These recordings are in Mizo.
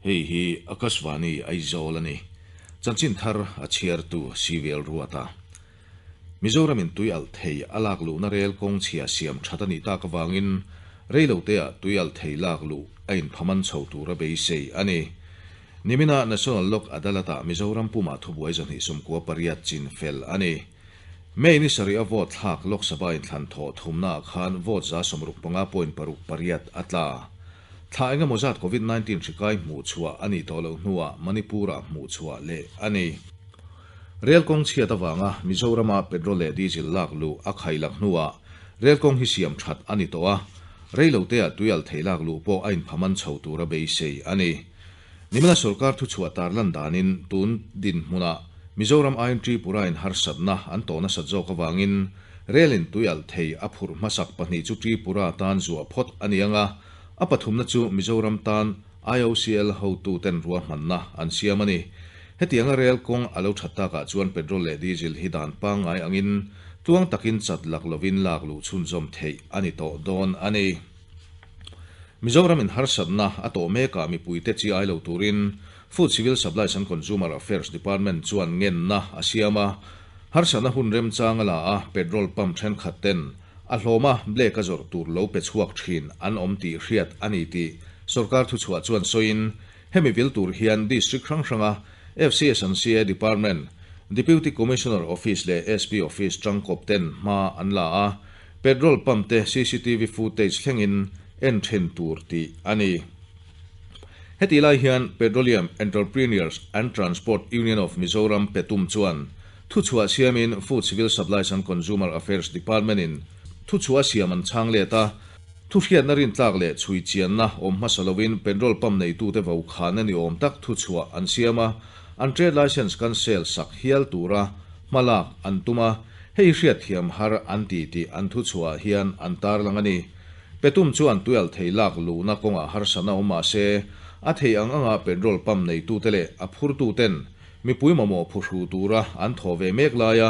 Hei hi Akashvani Aizawl a ni. Chanchin thar a chhiartu Civil Ruata. Mizoramin tui alh thei a lak luhna rel kawng chhia siam that a nih tak avangin reiloteah tui alh thei lak luh a inphaman chho tura beisei a ni. Nimina National Lok Adalat-ah Mizoram pumah thubuai 298 chin fel a ni. May ni sarih a vote thlak Lok Sabha inthlan thawh thumnaah khan vote 65.68 a tla. Thla engemaw zat Covid 19 hri kai hmuh chhuah a nih tawh loh hnuah Manipur-ah hmuh chhuah leh a ni. Rel kawng chhiat avanga Mizorama petrol leh diesel lak luh a khai lak hnuah rel kawng hi siam that a ni tawh a, reiloteah tuialh thei lak luh pawh a inphaman chho tura beisei a ni. Nimina sorkar thuchhuah tarlan danin tun dinhmunah Mizoram aiin Tripura-in harsatna an tawh nasat zawk avangin Relin tuialh thei a phurh hmasak pahnih chu Tripura tan zuah phawt a ni ang a, a pathumna chu Mizoram tan IOCL hotuten ruahmanna an siam a ni. Hetianga rel kawng a lo that takah chuan petrol leh diesel hi dan pangngai angin tluang takin chat lak lovin lak luh chhunzawm theih a ni tawh dawn a ni. Mizoramin harsatna a tawh mekah mipuite chi ai lo turin Food Civil Supplies and Consumer Affairs Department chuan ngenna a siam a, harsatna hun remchang a la a, petrol pump thenkhat ten a hlawma black a zawrh tur lo pe chhuak thin an awm tih hriat a ni tih sorkar thuchhuah chuan sawiin hemi vil tur hian district hrang hranga FCS and CA Department, Deputy Commissioner Office leh SP Office tangkawp ten hma an la a, petrol pump te cctv footage thlengin en then tur tih a ni. Hetih lai hian Petroleum Entrepreneurs and Transport Union of Mizoram Petum chuan thuchhuah siamin Food Civil Supplies and Consumer Affairs Department-in thuchhuah siam an chhang let a, thuhriatna rintlak leh chhui chianna awm hmasa lovin petrol pump neitute vaukhana ni awm tak thuchhuah an siam a, an trade licence cancel sak hial tura hmalak an tum a, hei hriatthiam har an ti tih an thuchhuah hian an tarlang a ni. Petum chuan tuial thei lak luhna kawngah harsatna awm mah se, a thei ang anga petrol pump neitute leh a phurtuten mipui mamawh phuhru tura an thawh ve mek laia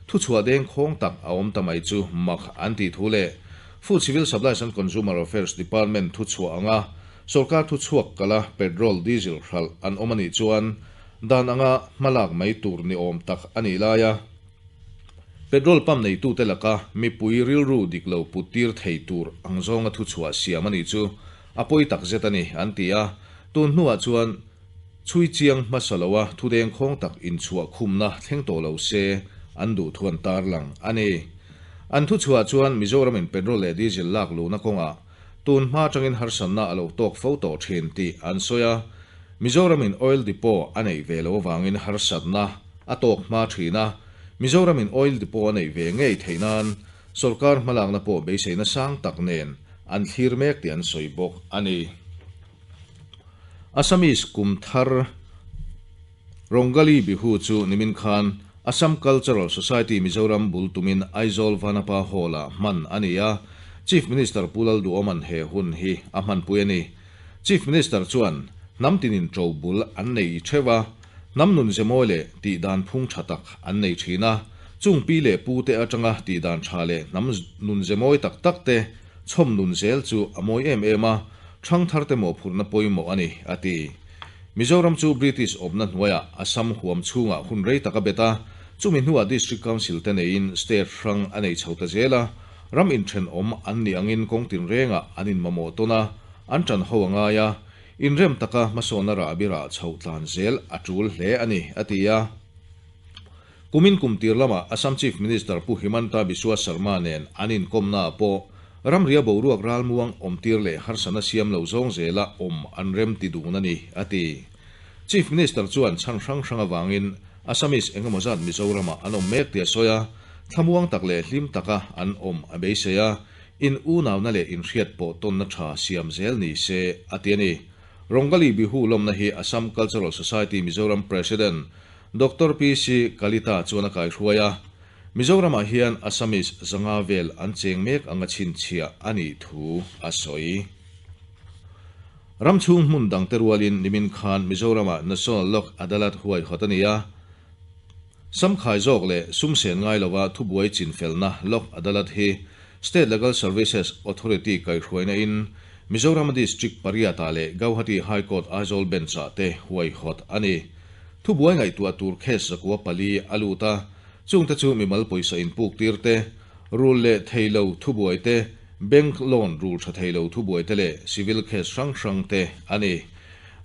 thuchhuah deng khawng tak a awm ta mai chu mak an tih thu leh Food Civil Supplies and Consumer Affairs Department thuchhuah anga sorkar thuchhuak kala petrol, diesel hralh an awm a nih chuan dan anga hmalak mai tur ni awm tak a nih laia Petrol pump neitute laka mipui rilru dik lo put tir thei tur ang zawnga thuchhuah siam a nih chu a pawi tak zet a ni, an ti a. Tun hnuah chuan chhui chiang hmasa loa thudeng khawng tak inchhuah khumna thleng tawh lo se an duh thu an tarlang a ni. An thuchhuah chuan Mizoramin petrol leh diesel lak luhna kawngah tun hma atangin harsatna a lo tawk fo tawh thin tih an sawi a. Mizoramin oil depot a neih ve lo avangin harsatna a tawk hma thin a, Mizoramin oil depot a neih ve ngei theih nan sorkar hmalakna pawh beiseina sang tak nen an thlir mek tih an sawi bawk a ni. Assamese kum thar Rongali Bihu chu nimin khan Assam Cultural Society Mizoram bul tumin Aizawl Vanapa Hall-ah hman a ni a, Chief Minister Pu Lalduhawma'n he hun hi a hmanpui a ni. Chief Minister chuan hnam tinin ṭo bul an nei i ṭheuh a, Hnam nun zemawi leh tih dan phung tha tak an nei thin a, chung pi leh pu te atanga tih dan tha leh hnam nun zemawi tak tak te chhawm nun zel chu a mawi em em a, ṭhang thar te mawhphurhna pawimawh a ni, a ti. Mizoram chu British awpna hnuaiah Assam huam chhungah hun rei tak a bet a, chumi hnuah District Council te neiin state hrang a nei chho ta zel a, ram inthenawm an nih angin kawng tinrengah an inmamawh tawn a, an ṭan ho a ngai a. Inrem taka hmasawnna rahbirah chhoh tlan zel a tul hle a ni, a ti a. Kumin kum tir lamah Assam Chief Minister Pu Himanta Biswa Sarma nen an inkawmnaah pawh ramria boruak ralmuang awmtir leh harsatna siam lo zawng zela awm an rem ti dun a ni, a ti. Chief Minister chuan chhan hrang hrang avangin Assamese engemaw zat Mizoramah an awm mek tih a sawi a, thlamuang tak leh hlim taka an awm a beisei a, In unauna leh inhriat pawh tawnna tha siam zel ni se, a ti a ni. Rongali Bihu lawmna hi Assam Cultural Society Mizoram President Doctor PC Kalita chuan a kaihruai a. Mizoramah hian Assamese zanga vel an cheng mek anga chhinchhiah a nih thu a sawi. Ram chhung hmun dangte rualin nimin khan Mizoramah National Lok Adalat huaihawt a ni a. Samkhai zawk leh sum sen ngai lova thubuai chinfelna Lok Adalat hi State Legal Services Authority kaihhruaina in Mizoram-a District pariatah leh Gauhati High Court Aizawl Bench-ah te huaihawt a ni. Thubuai ngaihtuah tur case 404 a lut a, chungte chu mimal pawisa inpuk tir te, rul leh thei lo thubuai te, bank loan rul tha thei lo thubuai te leh civil case hrang hrang te a ni.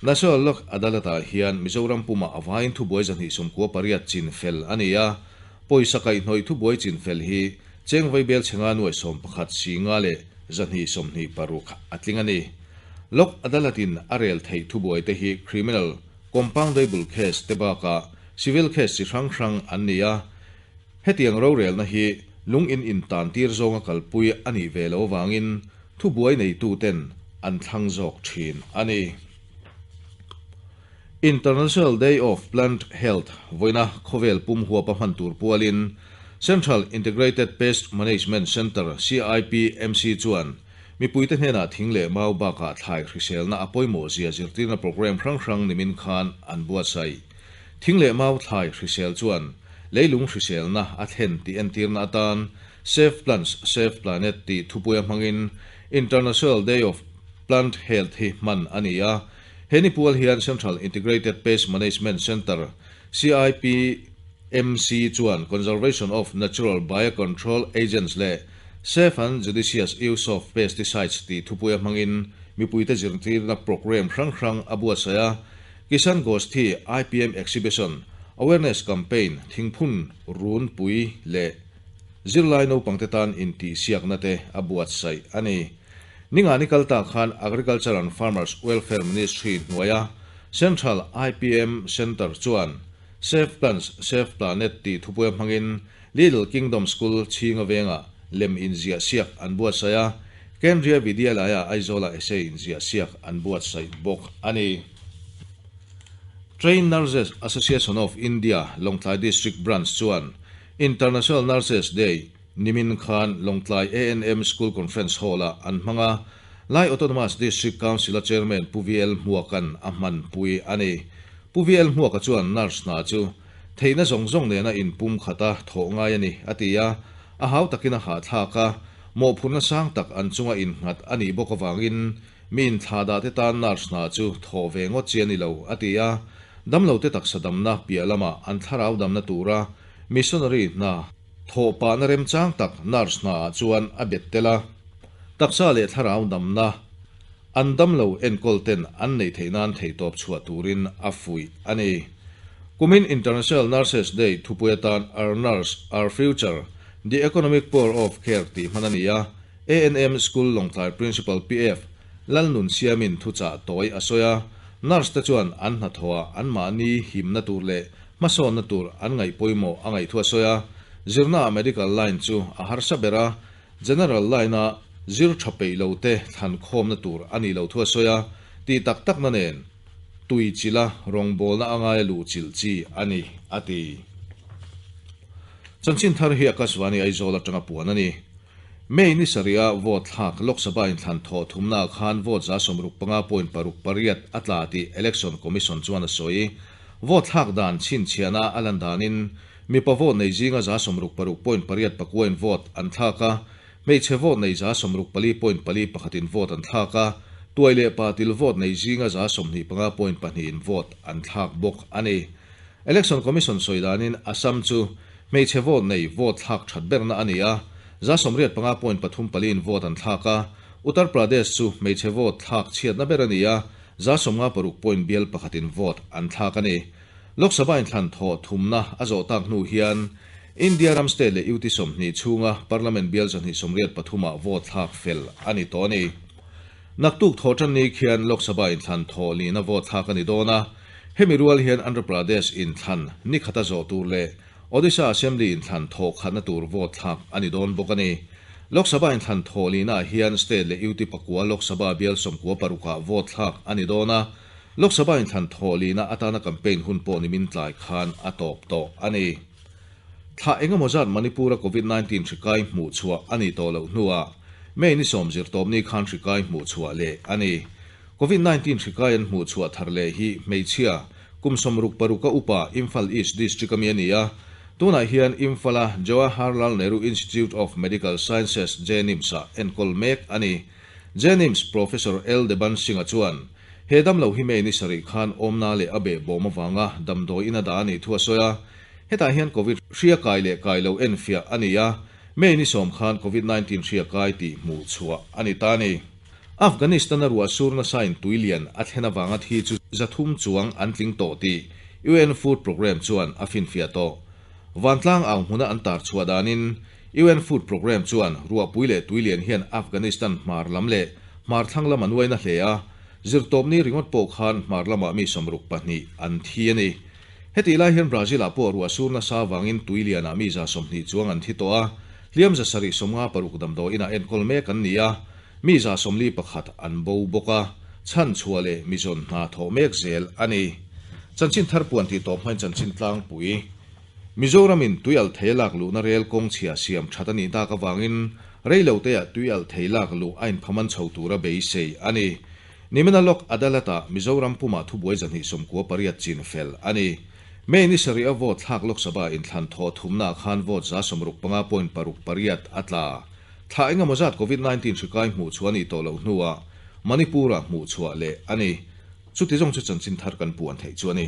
National Lok Adalat-ah hian Mizoram pumah a vaiin thubuai 298 chin fel a ni a, pawisa kaihhnawih thubuai chin fel hi cheng vaibel chhenga nuai 11 si nga leh 226 a tling a ni. Lok Adalat-in a rel theih thubuai te hi criminal, compoundable case te bakah civil case chi hrang hrang an ni a. Hetiang rorelna hi lung in intan tir zawnga kalpui a nih ve loh avangin thubuai neituten an thlang zawk thin a ni. International Day of Plant Health vawiina khawvel pum huapa hman tur pualin Central Integrated Pest Management Centre, CIPMC, chuan mipuite hnenah thing leh mau bakah thlai hriselna a pawimawh zia zirtirna programme hrang hrang nimin khan an buatsaih. Thing leh mau thlai hrisel chuan leilung hriselna a thlen tih entirna atan Save Plants, Save Planet tih thupuia hmangin International Day of Plant Health hi hman a ni a. He ni pual hian Central Integrated Pest Management Centre, CIPMC, chuan Conservation of Natural Biocontrol Agents leh Safe and Judicious Use of Pesticides tih thupuia hmangin mipuite zirtirna programme hrang hrang a buatsaih a. Kisan Gosthi IPM Exhibition, Awareness Campaign, Thingphun Run Pui leh Zirlai naupangte tan intihsiakna te a buatsaih a ni. Ningani kal ta khan Agriculture and Farmers Welfare Ministry hnuaia Central IPM Centre chuan Save Plants, Save Planet tih thupuia hmangin Little Kingdom School chhinga vengah lem inziahsiak an buatsaih a, Kendriya Vidyalaya Aizawla essay inziahsiak an buatsaih bawk a ni. Trained Nurses Association of India Lawngtlai District Branch chuan International Nurses Day nimin khan Lawngtlai ANM School Conference Hall-ah an hmang a, Lai Autonomous District Council-a Chairman Pu VL Hmuaka'n a hmanpui a ni. Pu VL Hmuaka chuan nurse hna chu Theihna zawng zawng nena inpum khata thawh ngai a ni, a ti a. A hau takin a hahthlak a, mawhphurhna sang tak an chunga innghat a nih bawk avangin mi inthlahdahte tan nurse hna chu thawh ve ngawt chi a ni lo, a ti a. Damlote taksa damna piah lamah an thlarau damna tura missionary hna thawh pahna remchang tak nurse hnaah chuan a bet tel a. Taksa leh thlarau damna An damlo enkawl ten an neih theih nan theihtawp chhuah turin a fuih a ni. Kumin International Nurses Day thupui atan Our Nurse, Our Future, The Economic Power of Care tih hman a ni a, ANM School Lawngtlai Principal PF Lalnun Siamin thuchah tawi a sawi a, nurse te chuan an hnathawhah anmahni himna tur leh hmasawnna tur an ngaih pawimawh a ngaih thu a sawi a, zirnaah medical line chu a harsa ber a, General line-a zir tha peih lo te thlan khawmna tur a nih loh thu a sawi a, tih tak takna nen tui chila rawngbawlna a ngaia luh chilh chi a ni, a ti. Chanchin thar hi Akashvani Aizawl atanga puan a ni. May ni sarih a vote thlak Lok Sabha inthlan thawh thumnaah khan vote 65.68 a tla tih Election Commission chuan a sawi. Vote thlak dan chhinchhiahna a lan danin Mipa vote nei zinga 66.8 pakuain vote an thlak a, hmeichhe vote nei 64.41 in vote an thlak a, tuai leh pa til vote nei zinga 25.2 in vote an thlak bawk a ni. Election Commission sawi danin Assam chu hmeichhe vote nei vote thlak that berna a ni a, 85.34 in vote an thlak a, Uttar Pradesh chu hmeichhe vote thlak chhiatna ber a ni a, 56.1 in vote an thlak a ni. Lok Sabha inthlan thawh thumna a zawh tak hnu hian India ram state leh UT 20 chhunga Parliament bial 283 ah vote thlak fel a ni tawh a ni. Naktuk thawh tan ni khian Lok Sabha inthlan thawh lihna vote thlak a ni dawn a, hemi rual hian Andhra Pradesh inthlan ni khata zawh tur leh Odisha Assembly inthlan thawh khatna tur vote thlak a ni dawn bawk a ni. Lok Sabha inthlan thawh lihnaah hian state leh UT pakua Lok Sabha bial 96 ah vote thlak a ni dawn a, Lok Sabha inthlan thawh lihna atana campaign hun pawh nimin tlai khan a tawp tawh a ni. Thla engemaw zat Manipur-a Covid 19 hri kai hmuh chhuah a nih tawh loh hnuah May ni sawm zirtawpni khan hri kai hmuh chhuah leh a ni. Covid 19 hri kai an hmuh chhuah thar leh hi hmeichhia kum 66 a upa Imphal East District ami a ni a, tunah hian Imphal-a Jawaharlal Nehru Institute of Medical Sciences, JNIMS-ah enkawl mek a ni. JNIMS Professor L Deban Singh-a chuan, he damlo hi May ni sarih khan awmna leh a behbawm avanga damdawi ina dah a nih thu a sawi a. Hetah hian Covid hria kai leh kai lo enfiah a ni a, May ni sawm khan Covid 19 hria kai tih hmuh chhuah a ni ta a ni. Afghanistan-a ruah sur nasain tui lian a thlen avanga thi chu 300 chuang an tling tawh tih UN Food Programme chuan a finfiah tawh. Vantlang au hmuna an tar chhuah danin UN Food Programme chuan ruahpui leh tui lian hian Afghanistan hmar lam leh hmar thlang lam a nuaina hle a, zirtawpni ringawt pawh khan hmar lamah mi 62 an thi a ni. Hetih lai hian Brazil-ah pawh ruah sur nasa avangin tui lianah mi 20 chuang an thi tawh a, hliam 756 damdawiinah enkawl mek an ni a, mi 41 an bo bawk a, chhan chhuah leh mi zawn hna thawh mek zel a ni. Chanchin thar puan tih tawp hmain chanchin tlangpui. Mizoramin tui alh thei a lak luhna rel kawng chhia siam that a nih tak avangin rei lo teah tui alh thei lak luh a inphaman chho tura beisei a ni. Nimina Lok Adalat-ah Mizoram pumah thubuai 298 chin fel a ni. May ni sarih a vote thlak Lok Sabha inthlan thawh thumnaah khan vote 65.68 a tla. Thla engemaw zat Covid 19 hri kai hmuh chhuah a nih tawh loh hnuah Manipur-ah hmuh chhuah leh a ni. Chuti zawng chu chanchin thar kan puan theih chu a ni.